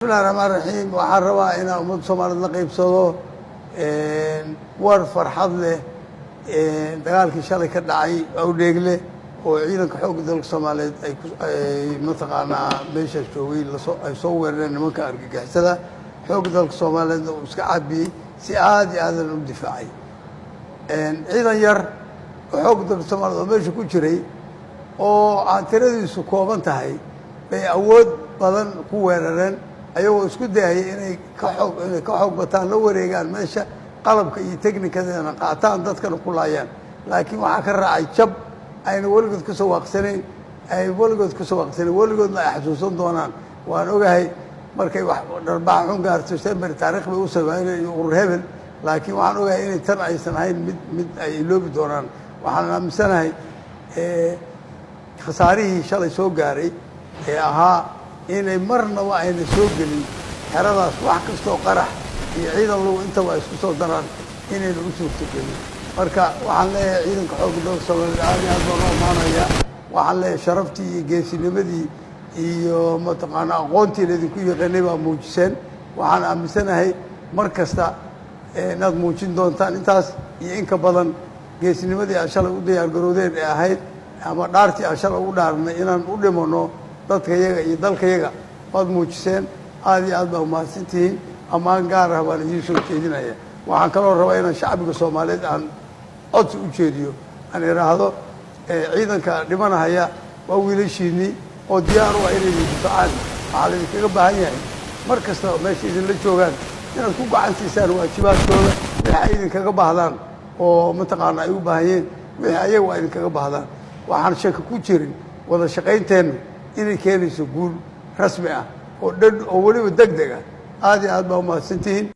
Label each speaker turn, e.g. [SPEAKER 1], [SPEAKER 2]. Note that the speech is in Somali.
[SPEAKER 1] Bismillahi raxmaan raxiim. Waxaan rabaa inaan ummadda Soomaaliyeed la qaybsado war farxad leh. Dagaalkii shalay ka dhacay Awdheegle oo ciidanka xoogga dalka Soomaaliyeed ay mataqaanaa meeshaas joogay lasoo ay soo weerareen nimanka argagixisada, xoogga dalka Soomaaliyeedna uu iska caabiyey, si aada iyo aadan u difaacay. Ciidan yar oo xoogga dalka Soomaliyeed oo meesha ku jiray oo aan tiradiisu kooban tahay bay awood badan ku weerareen, ayagoo isku dayaya inay ka xoog bataan, la wareegaan meesha, qalabka iyo technicadeena qaataan, dadkana ku laayaan. Laakiin waxaa ka raacay jab ayna weligood ka soo waaqsanayn, ay weligood ka soo waaqsanayn, weligoodna ay xasuusan doonaan. Waan ogahay, markay wax dharbaaxa xun gaarto sember taarikh bay u sameynay iyo urur hebel, laakiin waxaan ogahay inay tan aysan ahayn mid ay iloobi doonaan. Waxaan aaminsanahay khasaarihii shalay soo gaaray ee ahaa inay marnaba ayna soo gelin xeradaas wax kastoo qarax iyo ciidan lagu intaba ay isku soo daraan inayna u suurtogelin. Marka waxaan leeyahay ciidanka xoogga dalka Soomaaliyeed aad iyo aad baan u ammaanaya. Waxaan leeyahay sharaftii iyo geesinimadii iyo mataqaana aqoontii laydinku yaqaanay baa muujiseen. Waxaan aaminsanahay mar kasta inaad muujin doontaan intaas iyo in ka badan geesinimadii aad shalay u diyaar garoodeen ee ahayd ama dhaartii aan shalay ugu dhaarnay inaan u dhimano dadka yaga iyo dalkayaga waad muujiseen. Aad iyo aad baa umahadsantihiin. Ammaan gaar ah baan idiin soo jeedinaya. Waxaan kaloo rabaa inaan shacbiga Soomaaliyeed aan codsi u jeediyo, aan idhaahdo ciidanka dhimanahaya waa wiilashiinnii oo diyaar u ah inay idin difaacaan. Waxaa laydinkaga baahan yahay mar kasta meesha idinla joogaan inaad ku gacan siisaan waajibaadkooda, wixii ay idinkaga baahdaan oo mataqaana ay u baahanyeen, wixii ayagu ay idinkaga baahdaan. Waxaan shaki ku jirin wada shaqaynteennu inay keenayso guul rasmi ah oo dhan oo weliba deg deg ah. Aad iyo aad baa umahadsantihiin.